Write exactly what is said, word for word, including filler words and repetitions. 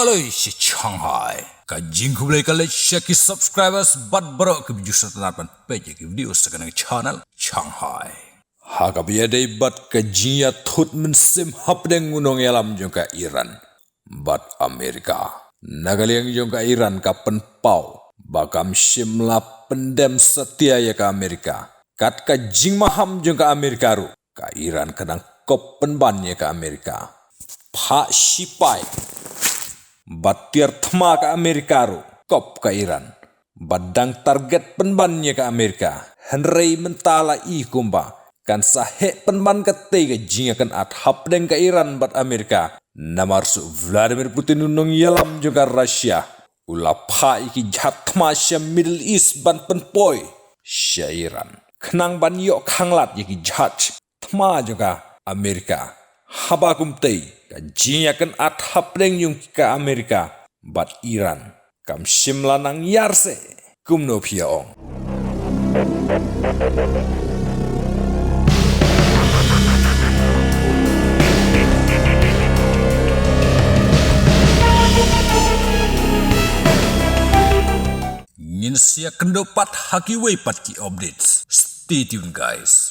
Khublei shi Shanghai. Ka jingkhublei ka leit sha ki subscribers bad baroh ki views sa tang ban peit ïa ki video sa kane ka channel Shanghai. Ha kaba ïadei bad ka jingïathut mynsiem hapdeng u nongïalam jong ka Iran bad Amerika. Na ka liang jong ka Iran ka pynpaw ba kam shym la pyndem satia ïa ka Amerika. Kat ka jingmaham jong ka Amerika ruh, ka Iran ka dang kop pynban ïa ka Amerika. Phah shipai bad tiar thma ka Amerika ruh kop ka Iran. Bad dang target pynban ïa ka Amerika. Hynrei mynta la i kumba kan sa heh pynban katei ka jingïakynad hapdeng ka Iran bad Amerika. Namar shuh Vladimir Putin u nongïalam jong ka Russia u la phah ïa ki jahaj thma sha Middle East ban pynpoi sha Iran. Khnang ban ïoh khanglad ïa ki jahaj thma jong ka Amerika. Haba kumtei ka jingïakynad hapdeng jong ka Amerika bad Iran kam shym la nang ïar seh kumno phi ïa ong. Ngin sa ïakynduh pat ha kiwei pat ki updates. Stay tuned, guys.